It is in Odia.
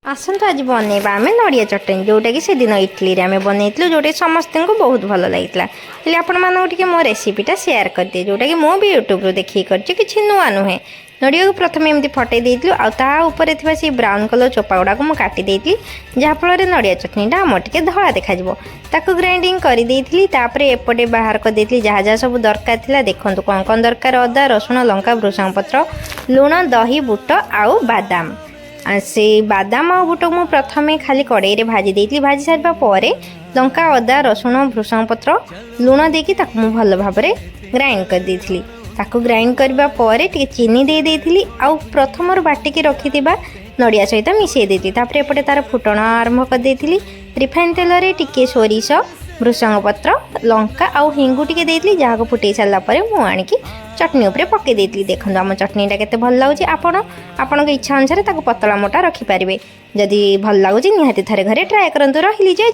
ଆସନ୍ତୁ, ଆଜି ବନେଇବା ଆମେ ନଡ଼ିଆ ଚଟଣି, ଯେଉଁଟାକି ସେଦିନ ଇଟଲିରେ ଆମେ ବନେଇଥିଲୁ, ଯେଉଁଟାକି ସମସ୍ତଙ୍କୁ ବହୁତ ଭଲ ଲାଗିଥିଲା। ହେଲେ ଆପଣମାନଙ୍କୁ ଟିକେ ମୋ ରେସିପିଟା ସେୟାର କରିଦିଏ, ଯେଉଁଟାକି ମୁଁ ବି ୟୁଟ୍ୟୁବରୁ ଦେଖିକି କରିଛି, କିଛି ନୂଆ ନୁହେଁ। ନଡ଼ିଆକୁ ପ୍ରଥମେ ଏମିତି ଫଟେଇ ଦେଇଥିଲୁ ଆଉ ତା ଉପରେ ଥିବା ସେଇ ବ୍ରାଉନ୍ କଲର୍ ଚୋପା ଗୁଡ଼ାକୁ ମୁଁ କାଟି ଦେଇଥିଲି, ଯାହାଫଳରେ ନଡ଼ିଆ ଚଟଣିଟା ଆମର ଟିକେ ଧଳା ଦେଖାଯିବ। ତାକୁ ଗ୍ରାଇଣ୍ଡିଙ୍ଗ କରିଦେଇଥିଲି। ତାପରେ ଏପଟେ ବାହାର କରିଦେଇଥିଲି ଯାହା ଯାହା ସବୁ ଦରକାର ଥିଲା। ଦେଖନ୍ତୁ କ'ଣ କ'ଣ ଦରକାର: ଅଦା, ରସୁଣ, ଲଙ୍କା, ଭୃଷଙ୍ଗ ପତ୍ର, ଲୁଣ, ଦହି, ବୁଟ ଆଉ ବାଦାମ। ଆଉ ସେଇ ବାଦାମ ଆଉ ବୁଟକୁ ମୁଁ ପ୍ରଥମେ ଖାଲି କଡ଼େଇରେ ଭାଜି ଦେଇଥିଲି। ଭାଜି ସାରିବା ପରେ ଲଙ୍କା, ଅଦା, ରସୁଣ, ଭୃଷଙ୍ଗ ପତ୍ର, ଲୁଣ ଦେଇକି ତାକୁ ମୁଁ ଭଲ ଭାବରେ ଗ୍ରାଇଣ୍ଡ କରିଦେଇଥିଲି। ତାକୁ ଗ୍ରାଇଣ୍ଡ କରିବା ପରେ ଟିକେ ଚିନି ଦେଇ ଦେଇଥିଲି ଆଉ ପ୍ରଥମରୁ ବାଟିକି ରଖିଥିବା ନଡ଼ିଆ ସହିତ ମିଶାଇ ଦେଇଥିଲି। ତାପରେ ଏପଟେ ତାର ଫୁଟଣ ଆରମ୍ଭ କରିଦେଇଥିଲି। ରିଫାଇନ୍ ତେଲରେ ଟିକେ ସୋରିଷ, ଭୃଷଙ୍ଗ ପତ୍ର, ଲଙ୍କା ଆଉ ହିଙ୍ଗୁ ଟିକେ ଦେଇଥିଲି, ଯାହାକୁ ଫୁଟେଇ ସାରିଲା ପରେ ମୁଁ ଆଣିକି ଚଟଣି ଉପରେ ପକାଇ ଦେଇଥିଲି। ଦେଖନ୍ତୁ, ଆମ ଚଟଣିଟା କେତେ ଭଲ ଲାଗୁଛି। ଆପଣ ଆପଣଙ୍କ ଇଚ୍ଛା ଅନୁସାରେ ତାକୁ ପତଳା ମୋଟା ରଖିପାରିବେ। ଯଦି ଭଲ ଲାଗୁଛି, ନିହାତି ଥରେ ଘରେ ଟ୍ରାଏ କରନ୍ତୁ। ରହିଲି, ଜୟ।